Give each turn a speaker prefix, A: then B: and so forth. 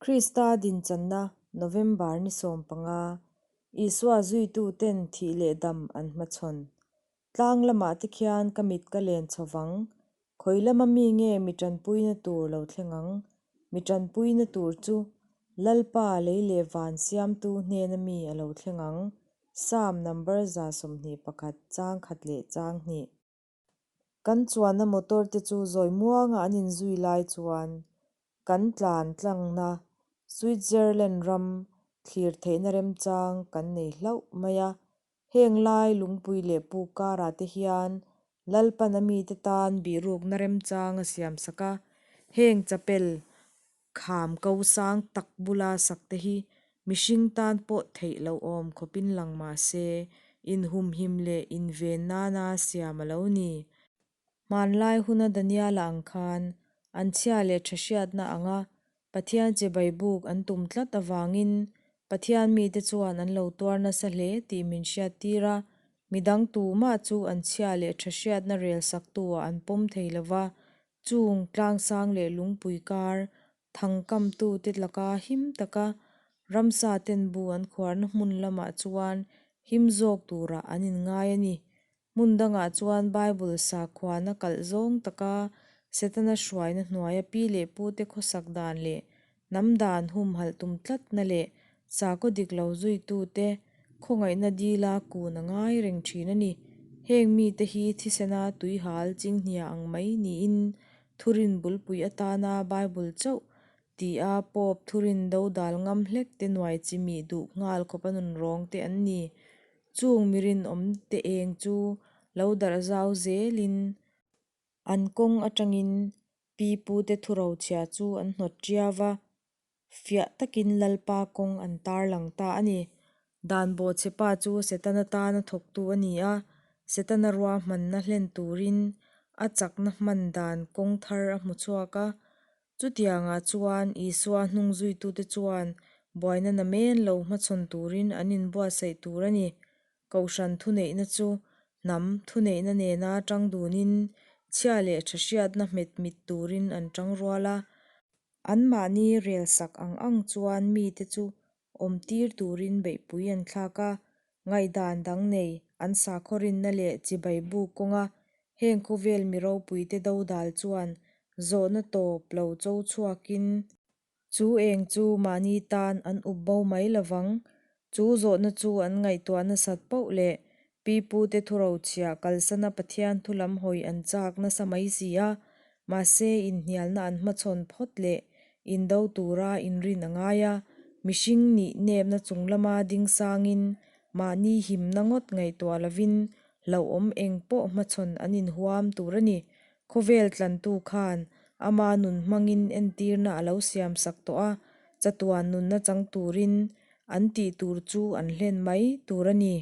A: Krista dinchanna November ni 15, Isua zuituten thih leh dam an hmachhawn. Tlang lamah te khian ka mit ka len chho vang. Khawi lama mi nge mi tanpuina tur lo thleng ang? Mi tanpuina tur chu Lalpa lei leh van siamtu hnena mi a lo thleng ang. Psalm number 121 chang khat leh chang hnih. Kan chuanna motor te chu zawi muanga an inzui lai chuan kan tlan tlangna Switzerland ram thlir theihna remchang kan nei hlauh mai a. Heng lai lungpui leh puk karah te hian Lalpan a mite tan bihrukna remchang a siamsak a. Heng chapel kham ko sang tak bula sak te hi mihring tan pawh theih loh awm khawpin lang mah se, inhumhim leh inven nana siam a lo ni. Hmanlai huna Daniela ang khan an chhia leh tha hriatna anga Pathian chibai buk an tum tlat avangin Pathian mite chuan an lo tuar nasa hle tih min hriattir a, midang tumah chu an chhia leh tha hriatna rel saktu-ah an pawm thei lova, chung tlangsang leh lungpui kar thangkamtute laka him taka ramsa ten bu an khuarna hmun lamah chuan him zawk turah an inngai a ni. Hmun dangah chuan Bible sakhuana kalh zawng taka Setana hruaina hnuaia pi leh pute khawsak dan leh hnam dan humhalh tum tlatna leh sakhaw dik lo zuitute khawngaihna dila kun a ngai reng thin a ni. Heng mite hi thisena tuihal chinghnia ang mai niin thurin bulpui atana Bible chauh tia Pope thurin dodal ngam hlek te nuai chimih duh nghal khawpa nunrawng te an ni. Chung mi rinawm te eng chu lo darh zau zelin an kawng atangin pi pute thurochhia chu an hnawt ṭiau va, fiah takin Lalpa kawng an tarlang ta a ni. Dan bawhchhepa chu Setana tana thawktu a ni a, Setana ruahmanna hlen turin a chakna hman dan kawng thar a hmu chhuak a. Chutiangah chuan Isua hnungzuitute chuan buaina namen lo hmachhawn turin an inbuatsaih tur a ni. Kohhran thuneihna chu hnam thuneihna nena tang dunin chhia leh tha hriatna hmet mit turin an tang rual a. Anmahni rel sak ang ang chuan mite chu awm tir turin beihpui an thlak a, ngaihdan dang nei an sakhaw rinna leh chibai buk kawnga heng khawvel mi ropuite dodal chuan zawhna tawp lo cho chhuakin Chu eng chu mahni tan an up bo mai lovang. Chu zawhna chu an ngaihtuah nasat poh leh pi pute thurochhiah kalsana Pathian thu lam hawi an chak nasa mai si a, mahse inhnialna an hmachhawn phawt leh indo tura inrin a ngai a, mihring nih nepna chung lama ding sangin mahni himna ngawt ngaihtuah lovin hlauhawm eng pawh hmachhawn an inhuam tur a ni. Khawvel tlantu khan ama nun hmangin entirna a lo siamsak tawh a, chatuan nunna chang turin an tih tur chu an hlen mai tur a ni.